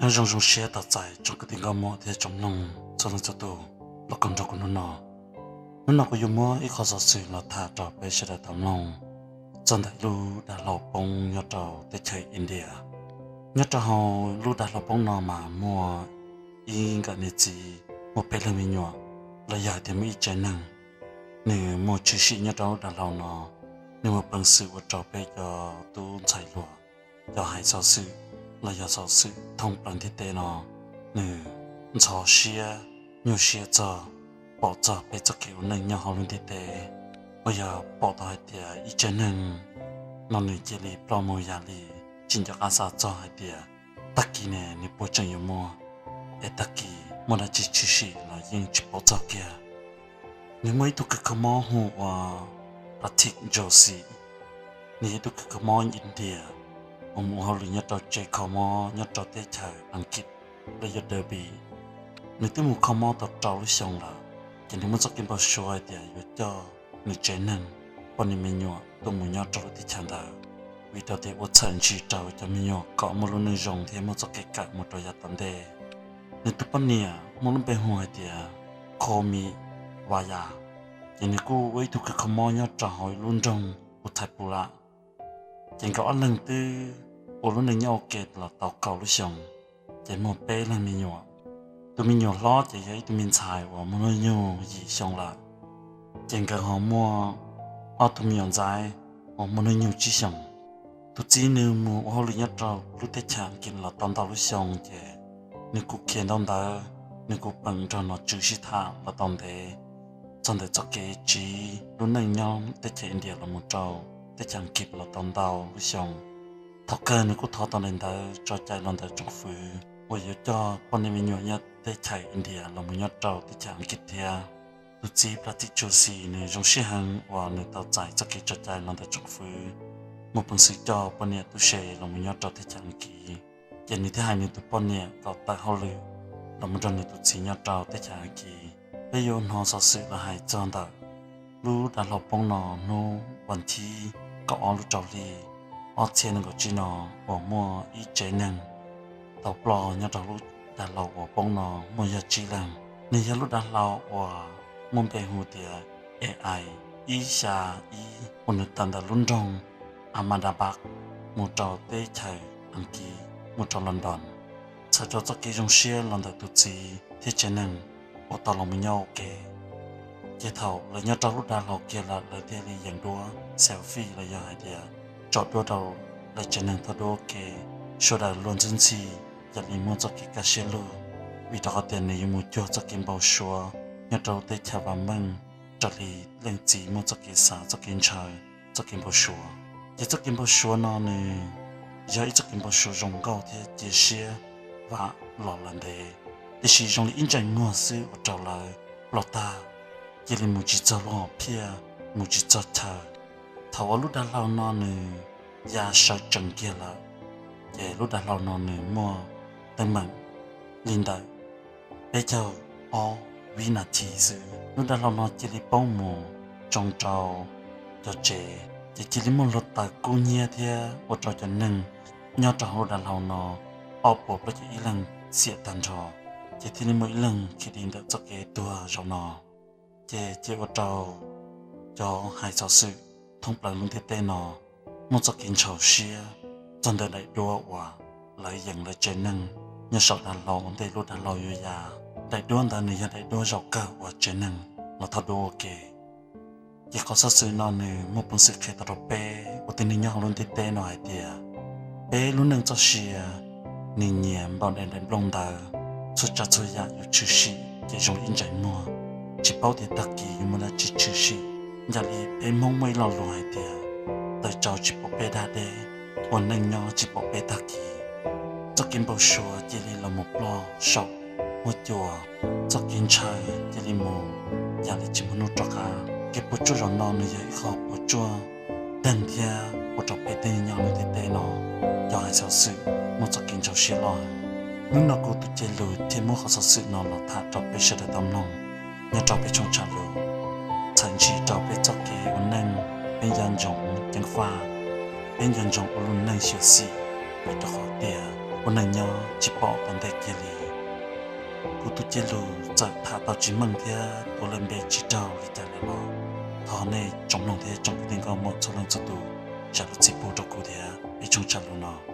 Nyob zoo zoo siab tos txais tsoom kwv tij nkauj muam thiab tsoom mloog txhua leej txhua tus los koom nrog kuv hnub no. Hnub no kuv yuav muab ib qho xov xwm los tham rau peb sawv daws tau mloog txog ntawm lub dav hlau poob nyob rau teb chaws India. Nyob rau hauv lub dav hlau poob no mas muaj ib nkawm niam txiv muaj peb leeg me nyuam, los yog hais tias muaj ib tsev neeg, nws muaj tshwm sim nyob rau lub dav hlau no. Nws muaj peev xwm ua rau peb cov tub ntxhais hluas, cov hais xov xwm los yog xov xwm thoob plaws ntiaj teb no, nws ntxhov siab, nyuaj siab txog, pom txog peb txoj kev ua neej nyob hauv lub ntiaj teb, uas yog pom tau hais tias ib tsev neeg no nws cia li ploj mus yam li tsis nco qab xav txog hais tias tag kis ne nws puas tseem yuav muaj, es tag kis muaj dab tsi tshwm sim los yeej tsis paub txog kiag. Nws muaj ib tug kws kho mob hu ua Pratik Joshi. Nws yog ib tug kws kho mob India uas mus ua hauj lwm nyob rau tsev kho mob nyob rau teb chaws Askiv los yog Derby. Nws twb mus kho mob tau rau lub xyoo lawm, ces nws muaj txoj kev npau suav hais tias yuav coj nws tsev neeg, poj niam me nyuam tuaj mus nyob rau lub teb chaws ntawd, vim rau tias ua txhawm ntsis rau cov me nyuam kom muaj lub neej zoo thiab muaj txoj kev kawm mus rau yav tom ntej. Nws tus poj niam muaj lub npe hu hais tias Khomi Vaya, ces nws kuj ua ib tug kws kho mob nyob rau hauv ib lub nroog Uthaipula. Ces nkawd ob leeg twb ua lub neej nyob ua ke los tau kaum lub xyoo, ces muaj peb leeg me nyuam. Tus me nyuam hlob ces yog ib tug me ntxhais uas muaj hnub nyoog yim xyoo lawm, ces nkawd ho muaj ob tug me nyuam ntxhais uas muaj hnub nyoog tsib xyoos. Tus txiv nws mus ua hauj lwm nyob rau lub teb chaws Askiv los tau ntau lub xyoo, ces nws kuj khiav ntau ntawv, nws kuj peem nrog nom tswv sib tham los tau ntev txog ntawm txoj kev tsiv lub neej nyob teb chaws India los mus rau teb chaws Askiv los tau ntau lub xyoo. Thaum kawg nws kuj thov tau daim ntawv tso cai los ntawm tsoom fwv uas yuav coj poj niam me nyuam nyob teb chaws India los mus nyob rau teb chaws Askiv thiab. Tus txiv Pratik Joshi nws zoo siab heev uas nws tau txais txoj kev tso cai los ntawm tsoom fwv, muaj peev xwm coj poj niam tub se los mus nyob rau teb chaws Askiv. Ces nws thiaj hais nws tus poj niam kom tawm hauj lwm los mus nrog nws tus txiv nyob rau teb chaws Askiv. Peb yuav hnov xov xwm los hais txog ntawm lub dav hlau poob no hnub vas thib kaum ob lub rau hli ob txhiab nees nkaum tsib no, uas muaj ib tsev neeg tau ploj nyob rau lub dav hlau uas poob no muaj yog tsib leeg. Nws yog lub dav hlau uas muaj npe hu tias A I ib xya ib uas nws tawm ntawm lub nroog Ahmedabad mus rau teb chaws Askiv, mus rau London. Txhawm rau txoj kev zoo siab los ntawm tus txiv thiab tsev neeg uas tau los mus nyob ua ke, ces thaum lawv nyob rau lub dav hlau kiag lawm lawv thiaj li yeem duab selfie los yog hais tias tsom duab rau lawv tsev neeg thaum duab ua ke. Sawv daws luag ntxhi ntxhi yam li muaj txoj kev kaj siab lug, vim rau qhov tias nws yuav mus cuag txoj kev npau suav nyob rau lub teb chaws vam meej raws li leej txiv muaj txoj kev xav, txoj kev ntshaw, txoj kev npau suav. Ces txoj kev npau suav no nws yog ib txoj kev npau suav zoo nkauj thiab cia siab vam los lawm ntev, tiam sis zoo li ib ntsais muag xwb ua rau lawv ploj tag, cia li mus tsis txog lub hom phiaj, mus tsis txog chaw. Thaum uas lub dav hlau no nws ya sawv tsees kiag lawm, ces lub dav hlau no nws muaj teeb meem li ntawm peb caug ob vib nas this xwb, lub dav hlau no cia li poob mus tsoo rau cov tsev, ces cia li muaj hluav taws kub hnyiab thiab ua rau cov neeg nyob rau hauv lub dav hlau no ob puas plaub caug ib leeg xiam tag nrho, ces thiaj li muaj ib leeg khiav dim ntawm txoj kev tuag zaum no. Ces cia ua rau cov hais xov xwm thoob plaws lub ntiaj teb no muaj txoj kev ntshaus siab txog ntawm daim duab uas lawv yeem lawv tsev neeg nyob saum dav hlau ua ntej lub dav hlau yuav ya. Daim duab ntawd nws yog daim duab zaum kawg uas tsev neeg los thaum duab ua ke. Ces qhov xov xwm no nws muaj peev xwm qhia tau rau peb ua tib neeg nyob hauv lub ntiaj teb no hais tias peb lub neej txoj sia nws nyias npaum daim nplooj ntawd, txhua tsav txhua yam yuav tshwm sim ces zoo li ib ntsais muag, tsis paub tias tag kis yuav muaj dab tsi tshwm sim. Yam li peb Hmoob muaj ib lo lus hais tias taws tsau tsis pom peb dag deb, ua neej nyob tsis pom peb tag kis. Txoj kev npau suav cia li los mus ploj saum huab cua, txoj kev ntshaw cia li mus yam li tsis muaj hnub rov qab. Kev puas tsuaj zaum no nws yog ib qho puas tsuaj deeg thiab ua rau peb tej neeg nyob hauv lub ntiaj teb no cov hais xov xwm muaj txoj kev ntshaus siab loj. Hnub no kuv tus cev lus thiaj muab qhov xov xwm no los tham rau peb sawv daws tau mloog nyob rau peb tshooj tshav lus. Txhawm ntsis rau peb txoj kev ua neej, peb nco ntsoov ceev faj, peb nco ntsoov ua lub neej xyuam xim, vim rau qhov tias ua neej nyob tsis pom tom ntej kiag li. Kuv tus cev lus txawm tham tau tsis meej thiab ua lawv npe tsis raug li cas lawm los thov nej tsoom mloog thiab tsoom kwv tij nkauj muam txhua leej txhua tus zam lub txim pub rau kuv thiab ib tshooj tsam lus no.